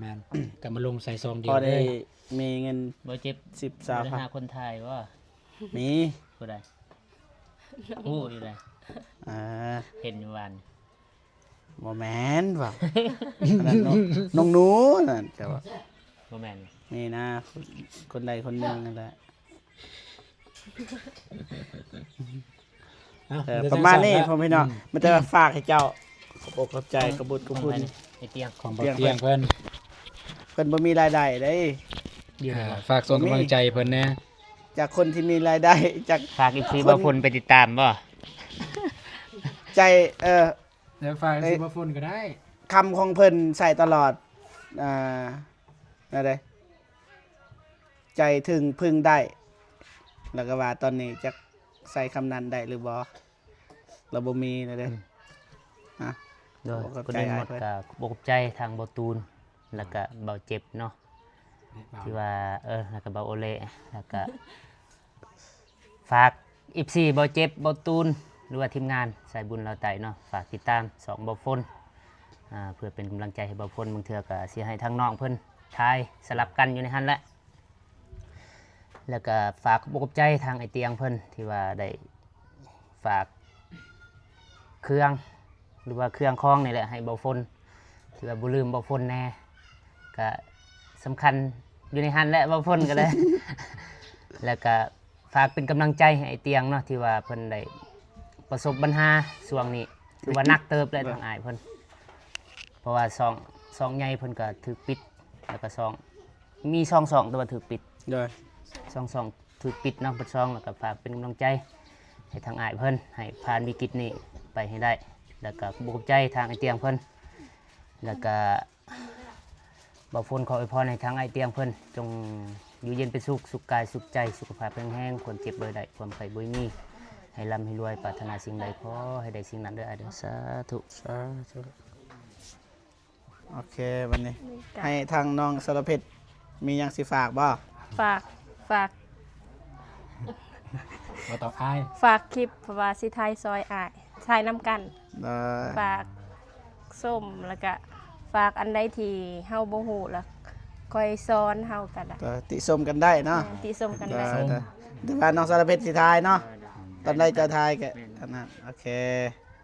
ແມ່ນ ກໍມາລົງໃສ່ຊ່ອງດຽວ ພໍໄດ້ເລີຍ ມີເງິນ ບໍ່ເຈັບ ສິບ ຊາວ ບໍ່ໄດ້ຫາຄົນຖ່າຍບໍ່ ມີ ຜູ້ໃດ ຮູ້ຢູ່ໃດ ອ່າ ເຫັນຢູ່ວານ ບໍ່ແມ່ນວ່າ ອັນນັ້ນນ້ອງ ນ້ອງໜູນັ້ນ ແຕ່ວ່າ ບໍ່ແມ່ນ ນີ້ນະ ຄົນ ຄົນໃດຄົນໜຶ່ງນັ້ນແຫຼະ ເອີ ປະມານນີ້ ພໍ່ແມ່ພີ່ນ້ອງ ອືມ ມີແຕ່ວ່າຝາກໃຫ້ເຈົ້າ ຂອບອົກຂອບໃຈ ຂອບບຸນຂອບຄຸນ ຂອງບ່າວຕຽງເພິ່ນ ເພິ່ນບໍ່ມີລາຍໄດ້ເດ້ ອ່າ ຝາກສົ່ງກຳລັງໃຈເພິ່ນແດ່ ຈາກຄົນທີ່ມີລາຍໄດ້ ຈາກ ຝາກ ເອັຟ ຊີ ບ່າວຝົນໄປຕິດຕາມບໍ່ ໃຈ ເອີ ແລ້ວຝາກເອັຟ ຊີ ບ່າວຝົນກໍໄດ້ ຄຳຂອງເພິ່ນໃຊ້ຕະຫຼອດ ອ່າ ນັ້ນເດ້ ໃຈເຖິງເພິ່ງໄດ້ ແລ້ວກໍວ່າຕອນນີ້ຈັກໃຊ້ຄຳນັ້ນໄດ້ຫຼືບໍ່ ລະບໍ່ມີແລ້ວເດ້ ອືມ ອ່ະ ໂດຍ ຂອບໃຈອ້າຍເພິ່ນ ກໍຂອບໃຈທາງບ່າວຕູນ ແລ້ວກໍບ່າວເຈັບເນາະ ທີ່ວ່າ ເອີ ແລ້ວກໍບ່າວໂອເລ ແລ້ວກໍ ຝາກ ເອັຟ ຊີ ບ່າວເຈັບ ບ່າວຕູນ ຫຼືວ່າທີມງານສາຍບຸນລາວໃຕ້ເນາະ ຝາກຕິດຕາມຊ່ອງບ່າວຝົນ ອ່າ ເພື່ອເປັນກຳລັງໃຈໃຫ້ບ່າວຝົນ. ບາງເທື່ອກໍຊິໃຫ້ທາງນ້ອງເພິ່ນຖ່າຍສະຫຼັບກັນຢູ່ໃນຫັ້ນແຫຼະ. ແລ້ວກໍຝາກຂອບອົກຂອບໃຈທາງອ້າຍຕຽງເພິ່ນ ທີ່ວ່າໄດ້ຝາກເຄື່ອງ ຫຼືວ່າເຄື່ອງຂອງນີ້ແຫຼະໃຫ້ບ່າວຝົນ ທີ່ວ່າບໍ່ລືມບ່າວຝົນແດ່ ກະສຳຄັນຢູ່ໃນຫັ້ນແຫຼະ ບ່າວຝົນກໍໄດ້. ແລ້ວກະຝາກເປັນກຳລັງໃຈໃຫ້ອ້າຍຕຽງເນາະ ທີ່ວ່າເພິ່ນໄດ້ປະສົບບັນຫາຊ່ວງນີ້ ຖືວ່າໜັກເຕີບແຫຼະ ທາງອ້າຍເພິ່ນ. ເພາະວ່າຊ່ອງ ຊ່ອງໃຫຍ່ເພິ່ນກໍຖືກປິດ ແລ້ວກໍຊ່ອງ ມີສອງຊ່ອງ ແຕ່ວ່າຖືກປິດ. ໂດຍ ສອງຊ່ອງຖືກປິດເນາະ ເບິດຊ່ອງ. ແລ້ວກໍຝາກເປັນກຳລັງໃຈໃຫ້ທາງອ້າຍເພິ່ນ ໃຫ້ຜ່ານວິກິດນີ້ໄປໃຫ້ໄດ້. ແລ້ວກໍຂອບໃຈທາງອ້າຍຕຽງເພິ່ນ. ແລ້ວກໍບ່າວຝົນຂໍອວຍພອນໃຫ້ທາງອ້າຍຕຽງເພິ່ນ ຈົ່ງຢູ່ເຢັນເປັນສຸກ ສຸກກາຍສຸກໃຈ ສຸຂະພາບແຂງແຮງ ຄວາມເຈັບບໍ່ໃຫ້ໄດ້ ຄວາມໄຂ້ບໍ່ໃຫ້ມີ ໃຫ້ລ່ຳໃຫ້ລວຍ ປາດຖະໜາສິ່ງໃດຂໍໃຫ້ໄດ້ສິ່ງນັ້ນເດີອ້າຍເດີ. ສາທຸ ສາທຸ. ໂອເຄ ບັດນີ້ ນີ້ກະ ໃຫ້ທາງນ້ອງສາລະເພັດ ມີຫຍັງຊິຝາກບໍ່? ຝາກ ຝາກ ບໍ່ຕ້ອງອາຍ ຝາກຄລິບ ເພາະວ່າຊິຖ່າຍຊ່ອຍອ້າຍ ຖ່າຍນຳກັນ. ໂດຍ ຝາກຊົມ ແລ້ວກະຝາກອັນໃດທີ່ເຮົາບໍ່ຮູ້ ແລ້ວຄ່ອຍສອນເຮົາກໍໄດ້ ກໍຕິຊົມກັນໄດ້ເນາະ. ແມ່ນ ຕິຊົມກັນໄດ້. ໂດຍ ໂດຍ ແຕ່ວ່ານ້ອງສາລະເພັດຊິຖ່າຍເນາະ ຕອນໃດຈະຖ່າຍກໍອັນນັ້ນ. ໂອເຄ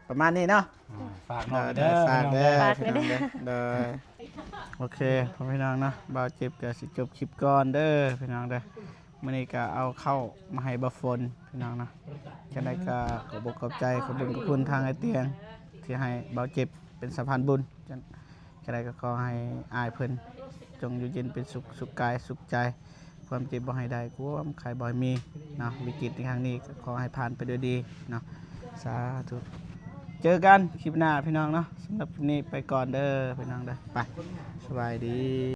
ປະມານນີ້ເນາະ. ອ່າ ຝາກນ້ອງເດີ ໂດຍ ໂດຍ ຝາກເດີ ພີ່ນ້ອງເດີ ໂດຍ. ໂອເຄ ພໍ່ແມ່ພີ່ນ້ອງເນາະ ບ່າວເຈັບກໍຊິຈົບຄລິບກ່ອນເດີພີ່ນ້ອງເດີ. ມື້ນີ້ກໍເອົາເຂົ້າມາໃຫ້ບ່າວຝົນພີ່ນ້ອງເນາະ. ຈັ່ງໃດກໍຂອບອົກຂອບໃຈ ຂອບບຸນຂອບຄຸນທາງອ້າຍຕຽງ ທີ່ໃຫ້ບ່າວເຈັບເປັນສະພານບຸນ. ຈັ່ງ ຈັ່ງໃດກໍຂໍໃຫ້ອ້າຍເພິ່ນ ຈົ່ງຢູ່ເຢັນເປັນສຸກ ສຸກກາຍສຸກໃຈ ຄວາມເຈັບບໍ່ໃຫ້ໄດ້ ຄວາມໄຂ້ບໍ່ໃຫ້ມີເນາະ. ວິກິດໃນຄັ້ງນີ້ກໍຂໍໃຫ້ຜ່ານໄປດ້ວຍດີເນາະ. ສາທຸ. ເຈີກັນຄລິບໜ້າພີ່ນ້ອງເນາະ. ສຳລັບຄລິບນີ້ໄປກ່ອນເດີພີ່ນ້ອງເດີ. ໄປ ສະບາຍດີ.